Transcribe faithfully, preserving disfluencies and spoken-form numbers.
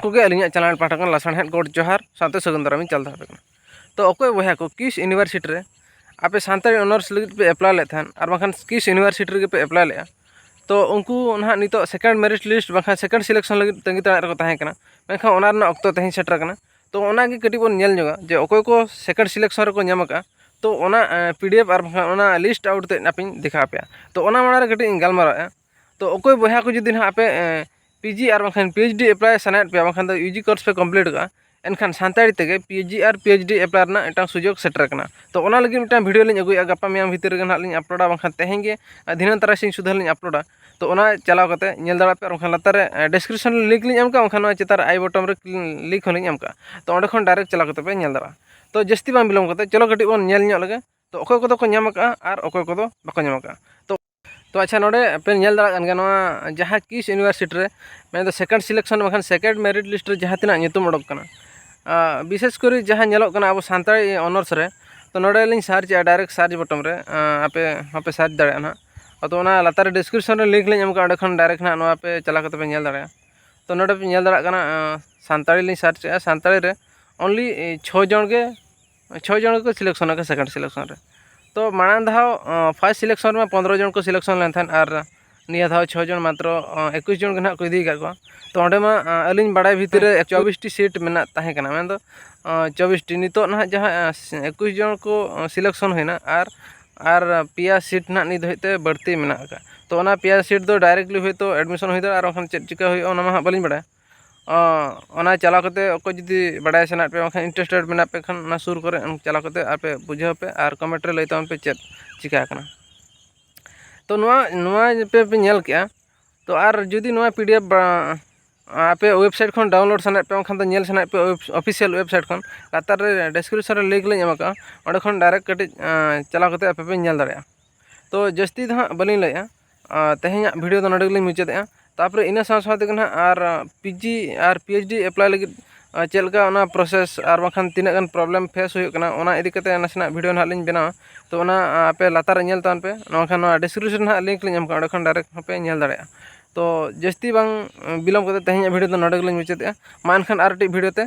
ᱠᱚᱜᱮ ᱟᱹᱞᱤᱧᱟᱜ ᱪᱮᱱᱮᱞ ᱯᱟᱦᱴᱟ ᱠᱷᱚᱱ ᱞᱟᱥᱟᱲᱦᱮᱫ ᱜᱚᱰ ᱡᱚᱦᱟᱨ ᱥᱟᱶᱛᱮ ᱥᱟᱹᱜᱩᱱ ᱫᱟᱨᱟᱢᱤᱧ ᱪᱟᱞ ᱫᱚᱦᱚ ᱟᱯᱮ ᱠᱟᱱᱟ᱾ ᱛᱚ ᱚᱠᱚᱭ ᱵᱚᱭᱦᱟ ᱠᱚ ᱠᱤᱥ ᱤᱭᱩᱱᱤᱵᱷᱟᱨᱥᱤᱴᱤ ᱨᱮ ᱟᱯᱮ ᱥᱟᱱᱛᱟᱲᱤ ᱚᱱᱟᱨᱥ ᱞᱟᱹᱜᱤᱫ ᱯᱮ ᱮᱯᱞᱟᱭ ᱞᱮᱫ ᱛᱟᱦᱮᱸᱫ ᱟᱨ ᱵᱟᱝᱠᱷᱟᱱ ᱠᱤᱥ ᱤᱭᱩᱱᱤᱵᱷᱟᱨᱥᱤᱴᱤ ᱨᱮᱜᱮ ᱯᱮ ᱮᱯᱞᱟᱭ ᱞᱮᱫᱼᱟ, ᱛᱚ ᱩᱱᱠᱩ ᱱᱟᱦᱟᱜ ᱱᱤᱛᱚᱜ ᱥᱮᱠᱮᱱᱰ ᱢᱮᱨᱤᱴ ᱞᱤᱥᱴ ᱵᱟᱝᱠᱷᱟᱱ ᱥᱮᱠᱮᱱᱰ ᱥᱤᱞᱮᱠᱥᱚᱱ ᱞᱟᱹᱜᱤᱫ ᱛᱟᱺᱜᱤ ᱛᱟᱲᱟᱜ ᱨᱮᱠᱚ ᱛᱟᱦᱮᱸ ᱠᱟᱱᱟ, ᱢᱮᱱᱠᱷᱟᱱ ᱚᱱᱟ ᱨᱮᱱᱟᱜ ᱚᱠᱛᱚ ᱛᱮᱦᱮᱧ ᱥᱮᱴᱮᱨ ᱠᱟᱱᱟ᱾ ᱛᱚ ᱚᱱᱟᱜᱮ ᱠᱟᱹᱴᱤᱡ ᱵᱚᱱ ᱧᱮᱞ ᱧᱚᱜᱟ ᱡᱮ ᱚᱠᱚᱭ ᱠᱚ ᱥᱮᱠᱮᱱᱰ ᱥᱤᱞᱮᱠᱥᱚᱱ ᱨᱮᱠᱚ ᱧᱟᱢ ᱟᱠᱟᱫᱼᱟ, ᱛᱚ ᱚᱱᱟ ᱯᱤ ᱰᱤ ᱮᱯᱷ ᱟᱨ ᱵᱟᱝᱠᱷᱟᱱ ᱚᱱᱟ ᱞᱤᱥᱴ ᱟᱣᱩᱴ ᱛᱮᱫ ᱟᱯᱮᱧ ᱫᱮᱠᱷᱟᱣ ᱟᱯᱮᱭᱟ᱾ ᱛᱚ ᱚᱱᱟ ᱢᱟᱲᱟᱝ ᱨᱮ ᱠᱟᱹᱴᱤᱡ ᱤᱧ ᱜᱟᱞᱢᱟᱨᱟᱣᱮᱫᱼᱟ᱾ ᱛᱚ ᱚᱠᱚᱭ ᱵᱚᱭᱦᱟ ᱠᱚ ᱡᱩᱫᱤ ᱱᱟᱦᱟᱜ ᱟᱯᱮ ᱯᱤ ᱡᱤ ᱟᱨ ᱵᱟᱝᱠᱷᱟᱱ ᱯᱤ ᱮᱭᱤᱪ ᱰᱤ ᱮᱯᱞᱟᱭ ᱥᱟᱱᱟᱭᱮᱫ ᱯᱮᱭᱟ, ᱵᱟᱝᱠᱷᱟᱱ ᱫᱚ ᱤᱭᱩ ᱡᱤ ᱠᱳᱨᱥ ᱯᱮ ᱠᱚᱢᱯᱞᱤᱴ ᱟᱠᱟᱫᱼᱟ, ᱮᱱᱠᱷᱟᱱ ᱥᱟᱱᱛᱟᱲᱤ ᱛᱮᱜᱮ ᱯᱤ ᱡᱤ ᱟᱨ ᱯᱤ ᱮᱭᱤᱪ ᱰᱤ ᱮᱯᱞᱟᱭ ᱨᱮᱱᱟᱜ ᱢᱤᱫᱴᱟᱝ ᱥᱩᱡᱳᱜᱽ ᱥᱮᱴᱮᱨ ᱟᱠᱟᱱᱟ᱾ ᱛᱚ ᱚᱱᱟ ᱞᱟᱹᱜᱤᱫ ᱢᱤᱫᱴᱟᱝ ᱵᱷᱤᱰᱤᱭᱳ ᱞᱤᱧ ᱟᱹᱜᱩᱭᱟ, ᱜᱟᱯᱟ ᱢᱮᱭᱟᱝ ᱵᱷᱤᱛᱤᱨ ᱨᱮᱜᱮ ᱱᱟᱦᱟᱜ ᱞᱤᱧ ᱟᱯᱞᱳᱰᱟ, ᱵᱟᱝᱠᱷᱟᱱ ᱛᱮᱦᱮᱧ ᱜᱮ, ᱟᱨ ᱫᱷᱤᱱᱟᱹᱱ ᱛᱟᱨᱟᱥᱤᱧ ᱥᱩᱫᱷᱟᱹ ᱞᱤᱧ ᱟᱯᱞᱳᱰᱟ᱾ ᱛᱚ ᱚᱱᱟ ᱪᱟᱞᱟᱣ ᱠᱟᱛᱮ ᱧᱮᱞ ᱫᱟᱲᱮᱭᱟᱜ ᱯᱮ, ᱟᱨ ᱵᱟᱝᱠᱷᱟᱱ ᱞᱟᱛᱟᱨ ᱨᱮ ᱰᱤᱥᱠᱨᱤᱯᱥᱚᱱ ᱨᱮ ᱞᱤᱝᱠ ᱞᱤᱧ ᱮᱢ ᱠᱟᱜᱼᱟ, ᱵᱟᱝᱠᱷᱟᱱ ᱱᱚᱣᱟ ᱪᱮᱛᱟᱱ ᱨᱮ ᱟᱭ ᱵᱚᱴᱚᱢ ᱨᱮ ᱞᱤᱝᱠ ᱦᱚᱸᱞᱤᱧ ᱮᱢ ᱠᱟᱜᱼᱟ᱾ ᱛᱚ ᱚᱸᱰᱮ ᱠᱷᱚᱱ ᱰᱟᱭᱨᱮᱠᱴ ᱪᱟᱞᱟᱣ ᱠᱟᱛᱮ ᱯᱮ ᱧᱮᱞ ᱫᱟᱲᱮᱭᱟᱜᱼᱟ᱾ ᱛᱚ ᱡᱟᱹᱥᱛᱤ ᱵᱟᱝ ᱵᱤᱞᱚᱢ ᱠᱟᱛᱮ ᱪᱚᱞᱚ ᱠᱟᱹᱴᱤᱡ ᱵᱚᱱ ᱧᱮᱞ ᱧᱚᱜ ᱞᱮᱜᱮ᱾ ᱛᱚ ᱚᱠᱚᱭ ᱠᱚᱫᱚ ᱠᱚ ᱧᱟᱢ ᱟᱠᱟᱫᱼᱟ ᱟᱨ ᱚᱠᱚᱭ ᱠᱚᱫᱚ ᱵᱟᱠᱚ ᱧᱟᱢ ᱟᱠᱟᱫᱼᱟ᱾ ᱛᱚ, ᱛᱚ ᱟᱪᱪᱷᱟ, ᱱᱚᱰᱮ ᱯᱮ ᱧᱮᱞ ᱫᱟᱲᱮᱭᱟᱜ ᱠᱟᱱ ᱜᱮᱭᱟ, ᱱᱚᱣᱟ ᱡᱟᱦᱟᱸ ᱠᱤᱥ ᱤᱭᱩᱱᱤᱵᱷᱟᱨᱥᱤᱴᱤ ᱨᱮ, ᱢᱮᱱᱫᱚ ᱥᱮᱠᱮᱱᱰ ᱥᱤᱞᱮᱠᱥᱚᱱ ᱵᱟᱝᱠᱷᱟᱱ ᱥᱮᱠᱮᱱᱰ ᱢᱮᱨᱤᱴ ᱞᱤᱥᱴ ᱨᱮ ᱡᱟᱦᱟᱸ ᱛᱤᱱᱟᱹᱜ ᱧᱩᱛᱩᱢ ᱚᱰᱚᱠ ᱠᱟᱱᱟ, ᱟᱨ ᱵᱤᱥᱮᱥ ᱠᱚᱨᱮ ᱡᱟᱦᱟᱸ ᱧᱮᱞᱚᱜ ᱠᱟᱱᱟ ᱟᱵᱚ ᱥᱟᱱᱛᱟᱲᱤ ᱚᱱᱟᱨᱥ ᱨᱮ, ᱛᱚ ᱱᱚᱰᱮ ᱞᱤᱧ ᱥᱟᱨᱪ ᱮᱜᱼᱟ, ᱰᱟᱭᱨᱮᱠᱴ ᱥᱟᱨᱪ ᱵᱚᱴᱚᱢ ᱨᱮ, ᱟᱨ ᱟᱯᱮ ᱦᱚᱸᱯᱮ ᱥᱟᱨᱪ ᱫᱟᱲᱮᱭᱟᱜᱼᱟ ᱱᱟᱦᱟᱜ᱾ ᱟᱫᱚ ᱚᱱᱟ ᱞᱟᱛᱟᱨ ᱨᱮ ᱰᱤᱥᱠᱨᱤᱯᱥᱚᱱ ᱨᱮ ᱞᱤᱝᱠ ᱞᱤᱧ ᱮᱢ ᱠᱟᱜᱼᱟ, ᱚᱸᱰᱮ ᱠᱷᱚᱱ ᱰᱟᱭᱨᱮᱠᱴ ᱱᱟᱦᱟᱜ ᱱᱚᱣᱟ ᱯᱮ ᱪᱟᱞᱟᱣ ᱠᱟᱛᱮ ᱯᱮ ᱧᱮᱞ ᱫᱟᱲᱮᱭᱟᱜᱼᱟ᱾ ᱛᱚ ᱱᱚᱰᱮ ᱯᱮ ᱧᱮᱞ ᱫᱟᱲᱮᱭᱟᱜ ᱠᱟᱱᱟ, ᱟᱸ, ᱥᱟᱱᱛᱟᱲᱤ ᱞᱤᱧ ᱥᱟᱨᱪ ᱮᱜᱼᱟ, ᱥᱟᱱᱛᱟᱲᱤ ᱨᱮ ᱚᱱᱞᱤ ᱪᱷᱚ ᱡᱚᱱ ᱜᱮ, ᱪᱷᱚ ᱡᱚᱱ ᱜᱮᱠᱚ ᱥᱤᱞᱮᱠᱥᱚᱱ ᱟᱠᱟᱫᱟ ᱥᱮᱠᱮᱱᱰ ᱥᱤᱞᱮᱠᱥᱚᱱ ᱨᱮ᱾ ᱛᱚ ᱢᱟᱲᱟᱝ ᱫᱷᱟᱣ, ᱟᱸ, ᱯᱷᱟᱥᱴ ᱥᱤᱞᱮᱠᱥᱚᱱ ᱨᱮᱢᱟ ᱯᱚᱱᱨᱚ ᱡᱚᱱ ᱠᱚ ᱥᱤᱞᱮᱠᱥᱚᱱ ᱞᱮᱱ ᱛᱟᱦᱮᱸᱫ, ᱟᱨ ᱱᱤᱭᱟᱹ ᱫᱷᱟᱣ ᱪᱷᱚ ᱡᱚᱱ ᱢᱟᱛᱨᱚ, ᱟᱸ, ᱮᱠᱩᱥ ᱡᱚᱱ ᱜᱮ ᱱᱟᱦᱟᱜ ᱠᱚ ᱤᱫᱤ ᱟᱠᱟᱫ ᱠᱚᱣᱟ᱾ ᱛᱚ ᱚᱸᱰᱮ ᱢᱟ, ᱟᱸ, ᱟᱹᱞᱤᱧ ᱵᱟᱲᱟᱭ ᱵᱷᱤᱛᱤᱨ ᱨᱮ ᱪᱚᱵᱵᱤᱥ ᱴᱤ ᱥᱤᱴ ᱢᱮᱱᱟᱜ ᱛᱟᱦᱮᱸ ᱠᱟᱱᱟ, ᱢᱮᱱᱫᱚ, ᱟᱸ, ᱪᱚᱵᱵᱤᱥ ᱴᱤ᱾ ᱱᱤᱛᱚᱜ ᱱᱟᱦᱟᱜ ᱡᱟᱦᱟᱸ, ᱟᱸ, ᱮᱠᱩᱥ ᱡᱚᱱ ᱠᱚ, ᱟᱸ, ᱥᱤᱞᱮᱠᱥᱚᱱ ᱦᱩᱭᱱᱟ, ᱟᱨ, ᱟᱨ ᱯᱮᱭᱟ ᱥᱤᱴ ᱱᱟᱦᱟᱜ ᱱᱤᱛ ᱫᱷᱟᱹᱵᱤᱡ ᱛᱮ ᱵᱟᱹᱲᱛᱤ ᱢᱮᱱᱟᱜ ᱟᱠᱟᱫ᱾ ᱛᱚ ᱚᱱᱟ ᱯᱮᱭᱟ ᱥᱤᱴ ᱫᱚ ᱰᱟᱭᱨᱮᱠᱴᱞᱤ ᱦᱚᱭᱛᱳ ᱮᱰᱢᱤᱥᱚᱱ ᱦᱩᱭ ᱫᱟᱲᱮᱭᱟᱜᱼᱟ, ᱟᱨ ᱵᱟᱝᱠᱷᱟᱱ ᱪᱮᱫ ᱪᱤᱠᱟᱹ ᱦᱩᱭᱩᱜᱼᱟ, ᱚᱱᱟ ᱢᱟ ᱦᱟᱸᱜ ᱵᱟᱹᱞᱤᱧ ᱵᱟᱲᱟᱭᱟ᱾ ᱚ, ᱚᱱᱟ ᱪᱟᱞᱟᱣ ᱠᱟᱛᱮ ᱚᱠᱚᱭ ᱡᱩᱫᱤ ᱵᱟᱲᱟᱭ ᱥᱟᱱᱟᱭᱮᱫ ᱯᱮᱭᱟ, ᱵᱟᱝᱠᱷᱟᱱ ᱤᱱᱴᱟᱨᱮᱥᱴᱮᱰ ᱢᱮᱱᱟᱜ ᱯᱮ ᱠᱷᱟᱱ, ᱚᱱᱟ ᱥᱩᱨ ᱠᱚᱨᱮ ᱪᱟᱞᱟᱣ ᱠᱟᱛᱮ ᱟᱯᱮ ᱵᱩᱡᱷᱟᱹᱣ ᱯᱮ ᱟᱨ ᱠᱚᱢᱮᱱᱴ ᱨᱮ ᱞᱟᱹᱭ ᱛᱟᱵᱚᱱ ᱯᱮ ᱪᱮᱫ ᱪᱤᱠᱟ ᱟᱠᱟᱱᱟ᱾ ᱛᱚ ᱱᱚᱣᱟ, ᱱᱚᱣᱟ ᱯᱮ, ᱯᱮ ᱧᱮᱞ ᱠᱮᱜᱼᱟ᱾ ᱛᱚ ᱟᱨ ᱡᱩᱫᱤ ᱱᱚᱣᱟ ᱯᱤ ᱰᱤ ᱮᱯᱷ ᱵᱟ-, ᱟᱯᱮ ᱣᱮᱵᱥᱟᱭᱤᱴ ᱠᱷᱚᱱ ᱰᱟᱣᱩᱱᱞᱳᱰ ᱥᱟᱱᱟᱭᱮᱫ ᱯᱮ, ᱵᱟᱝᱠᱷᱟᱱ ᱫᱚ ᱧᱮᱞ ᱥᱟᱱᱟᱭᱮᱫ ᱯᱮ ᱚᱯᱷᱤᱥᱤᱭᱟᱞ ᱣᱮᱵᱥᱟᱭᱤᱴ ᱠᱷᱚᱱ, ᱞᱟᱛᱟᱨ ᱨᱮ ᱰᱮᱥᱠᱨᱤᱯᱥᱚᱱ ᱨᱮ ᱞᱤᱝᱠ ᱞᱤᱧ ᱮᱢ ᱟᱠᱟᱫᱼᱟ, ᱚᱸᱰᱮ ᱠᱷᱚᱱ ᱰᱟᱭᱨᱮᱠᱴ ᱠᱟᱹᱴᱤᱡ, ᱟᱸ, ᱪᱟᱞᱟᱣ ᱠᱟᱛᱮ ᱟᱯᱮ ᱯᱮ ᱧᱮᱞ ᱫᱟᱲᱮᱭᱟᱜᱼᱟ᱾ ᱛᱚ ᱡᱟᱹᱥᱛᱤ ᱫᱚ ᱦᱟᱸᱜ ᱵᱟᱹᱞᱤᱧ ᱞᱟᱹᱭᱮᱜᱼᱟ, ᱟᱸ, ᱛᱮᱦᱮᱧᱟᱜ ᱵᱷᱤᱰᱤᱭᱳ ᱫᱚ ᱱᱚᱰᱮ ᱜᱮᱞᱤᱧ ᱢᱩᱪᱟᱹᱫᱮᱜᱼᱟ᱾ ᱛᱟᱨᱯᱚᱨᱮ ᱤᱱᱟᱹ ᱥᱟᱶ ᱥᱟᱶ ᱛᱮᱜᱮ ᱱᱟᱦᱟᱜ ᱟᱨ, ᱟᱸ, ᱯᱤ ᱡᱤ ᱟᱨ ᱯᱤ ᱮᱭᱤᱪ ᱰᱤ ᱮᱯᱞᱟᱭ ᱞᱟᱹᱜᱤᱫ, ᱟᱸ, ᱪᱮᱫ ᱞᱮᱠᱟ ᱚᱱᱟ ᱯᱨᱚᱥᱮᱥ ᱟᱨ ᱵᱟᱝᱠᱷᱟᱱ ᱛᱤᱱᱟᱹᱜ ᱜᱟᱱ ᱯᱨᱚᱵᱞᱮᱢ ᱯᱷᱮᱥ ᱦᱩᱭᱩᱜ ᱠᱟᱱᱟ, ᱚᱱᱟ ᱤᱫᱤ ᱠᱟᱛᱮ ᱱᱟᱥᱮᱱᱟᱜ ᱵᱷᱤᱰᱤᱭᱳ ᱱᱟᱦᱟᱜ ᱞᱤᱧ ᱵᱮᱱᱟᱣᱟ᱾ ᱛᱚ ᱚᱱᱟ, ᱟᱸ, ᱟᱯᱮ ᱞᱟᱛᱟᱨ ᱨᱮ ᱧᱮᱞ ᱛᱟᱵᱚᱱ ᱯᱮ, ᱵᱟᱝᱠᱷᱟᱱ ᱱᱚᱣᱟ ᱰᱤᱥᱠᱨᱤᱯᱥᱚᱱ ᱨᱮ ᱱᱟᱦᱟᱜ ᱞᱤᱝᱠ ᱞᱤᱧ ᱮᱢ ᱠᱟᱜᱼᱟ, ᱚᱸᱰᱮ ᱠᱷᱚᱱ ᱰᱟᱭᱨᱮᱠᱴ ᱦᱚᱸᱯᱮ ᱧᱮᱞ ᱫᱟᱲᱮᱭᱟᱜᱼᱟ᱾ ᱛᱚ ᱡᱟᱹᱥᱛᱤ ᱵᱟᱝ ᱵᱤᱞᱚᱢ ᱠᱟᱛᱮ ᱛᱮᱦᱮᱧᱟᱜ ᱵᱷᱤᱰᱤᱭᱳ ᱫᱚ ᱱᱚᱰᱮ ᱜᱮᱞᱤᱧ ᱢᱩᱪᱟᱹᱫᱮᱜᱼᱟ᱾ ᱢᱟ ᱮᱱᱠᱷᱟᱱ ᱟᱨ ᱢᱤᱫᱴᱤᱡ ᱵᱷᱤᱰᱤᱭᱳ ᱛᱮ